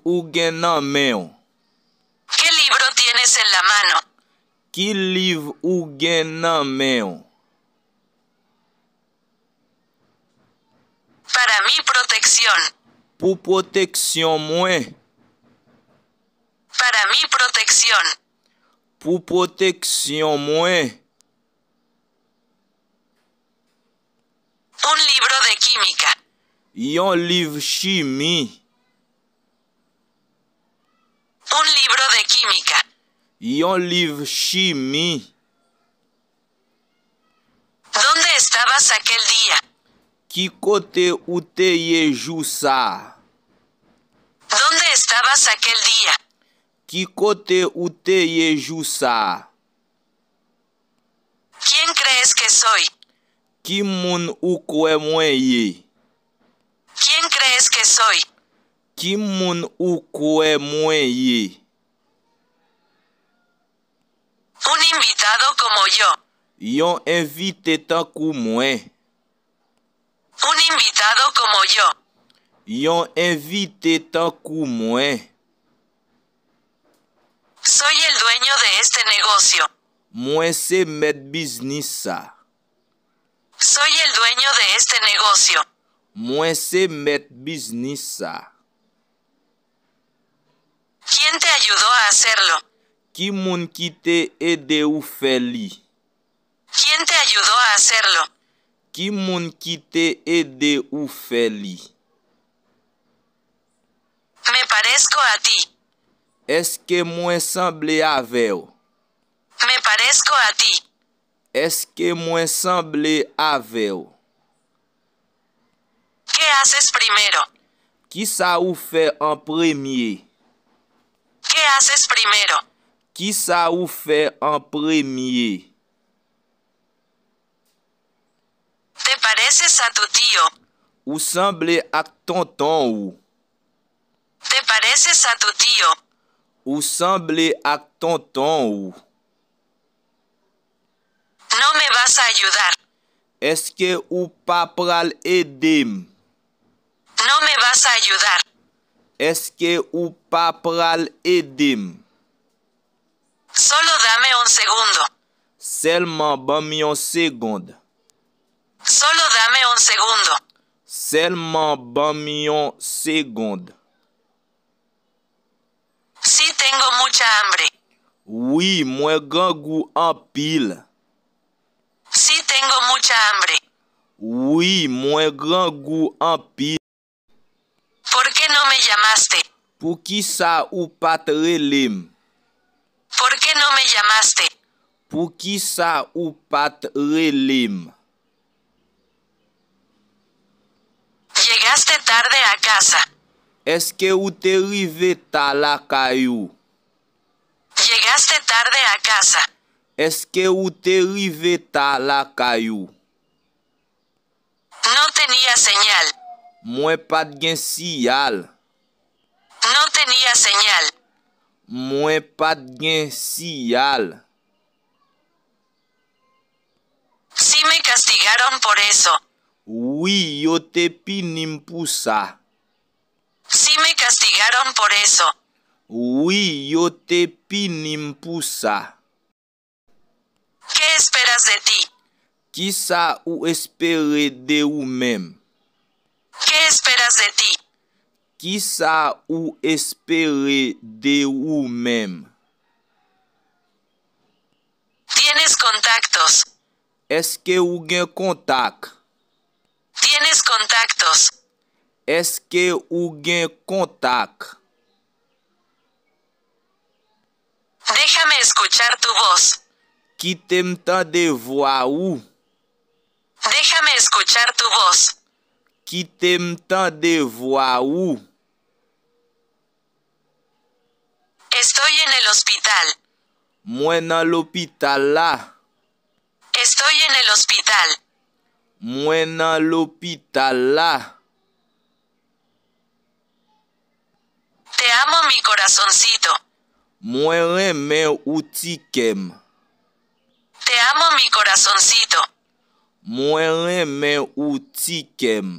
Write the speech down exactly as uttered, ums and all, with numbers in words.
ou gen nan men w? ¿Qué libro tienes en la mano? Ki liv ou gen nan men w? Para mi protección. Pou pwoteksyon mwen. Para mi protección. Pou pwoteksyon mwen. Un libro de química. Yon liv chimi. Un libro de química. Yon liv chimi. ¿Dónde estabas aquel día? Ki kote ou te ye jou sa a? ¿Dónde estabas aquel día? Ki kote ou te ye jou sa a? ¿Quién crees que soy? Ki moun ou kwè mwen ye? ¿Quién crees que soy? Ki moun ou kwè mwen ye? Un invitado como yo. Yon envite tankou mwen. Un invitado como yo. Yon envite tankou mwen. Soy el dueño de este negocio. Mwen se mèt biznis sa. Soy el dueño de este negocio. Mwen se mèt biznis sa. ¿Quién te ayudó a hacerlo? Ki moun ki te ede ou fè li? ¿Quién te ayudó a hacerlo? Ki moun ki te ede ou fè li? Me parezco a ti. Èske mwen sanble avè w? Me parezco a ti. Èske mwen sanble avè w? ¿Qué haces primero? Kisa ou fè an premye? ¿Qué haces primero? Kisa ou fè an premye? Te pareces a tu tío. Ou sanble ak tonton ou. Te pareces a tu tío. Ou sanble ak tonton ou. No me vas a ayudar. Èske ou pa pral ede m? No me vas a ayudar. Èske ou pa pral ede m? Solo dame un segundo. Sèlman ban m yon segond. Solo dame un segundo. Sèlman ban m yon segond. Sí, tengo mucha hambre. Wi, mwen grangou anpil. Sí, tengo mucha hambre. Wi, mwen grangou anpil. ¿Por qué no me llamaste? Poukisa ou pa t rele m? ¿Por qué no me llamaste? Poukisa ou pa t rele m? Llegaste tarde a casa. Èske ou te rive ta lakay ou? Llegaste tarde a casa. Èske ou te rive ta lakay ou? No tenía señal. Mwen pa t gen siyal. No tenía señal. Mwen pa t gen siyal. Sí, me castigaron por eso. Wi, yo te pini m pou sa. Sí, me castigaron por eso. Wi, yo te pini m pou sa. ¿Qué esperas de ti? Kisa ou espere de ou menm? ¿Qué esperas de ti? Kisa ou espere de ou menm? ¿Tienes contactos? Èske ou gen kontak? ¿Tienes contactos? Èske ou gen kontak? Déjame escuchar tu voz. Kite m tande vwa ou. Déjame escuchar tu voz. Kite m tande vwa ou. Estoy en el hospital. Mwen nan lopital la. Estoy en el hospital. Mwen nan lopital la. Te amo, mi corazoncito. Mwen renmen ou ti kè m. Te amo, mi corazoncito. Mwen renmen ou ti kè m.